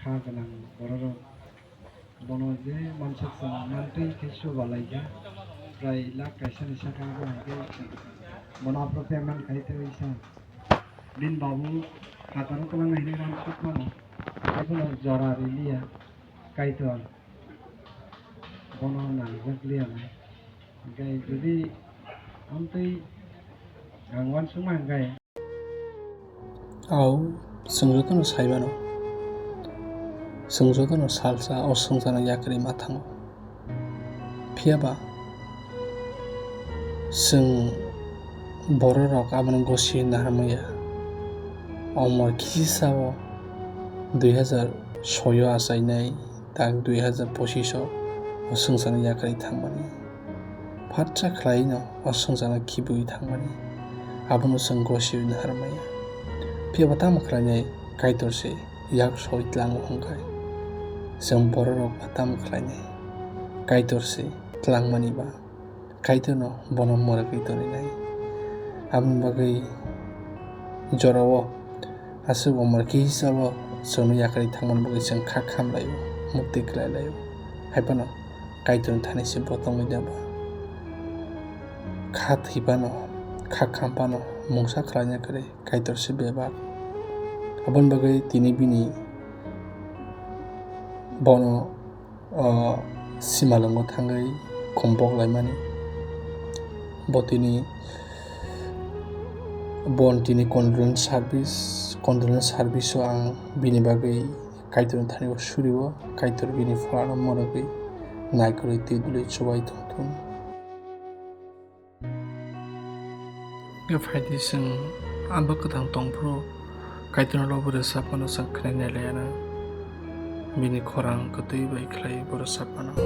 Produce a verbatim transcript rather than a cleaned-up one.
kha gwnang bororok. Bono je mansuk chwng mantwi khe suba laijak, prai lakh kaisa ni saka bo hai khe bono aphuru payment khai twi sa. Bini babu phataro kwlangna hinwi mansuk mano, abono jora riliya Kaitor. Bono nangjak liya nai. Hingke jodi amtwi ang uansukma hingke. Au, chwng jotono sai mano. Chwng jotono salsa o swngcharno yakarwi ma thango. Phiya ba chwng bororok abono gosi hinwi naharmaya. Omo kisa o dui hazar soi o achainai. Tak dui hazar pochish o o swngcharno yakarwi thangmani. Phatsa khlaino o swngcharno khibiui thangmani. Abono chwng gosiui naharmaya. Phiya bo tamo khlainai Kaitor se yak soi tlango hwnkhai. Chwng bororok bo tamo khlainai Kaitor se tlangmani ba. Kaitorno bono mwrwgwi toninai. Aboni bagwi jorao aswk umor kisa o chwngno yakarwi thangmani bagwi chwng kha khamlaio, mukti khlailaio. Haiphano Kaitorni thani se bo tongwi da ba? Kha thwi phano, kha kham phano mungsa khlaina kwrwi Kaitor se bebak. Aboni bagwi tini bini bono o simalwngo thangwi khum boklaimani. Bo tini, bo tini condolence service, condolence service o ang bini bagwi Kaitorni thani o suri o, Kaitor bini pholano mwrwgwi naikolwi twi dului chubai tongthun. Khe phaidi chwng abo kwthang tongphuru Kaitorno lobo rwchapmano chwng khwnai nailaiana. Bini khorang kwtwi bai khlai bo rwchapmano.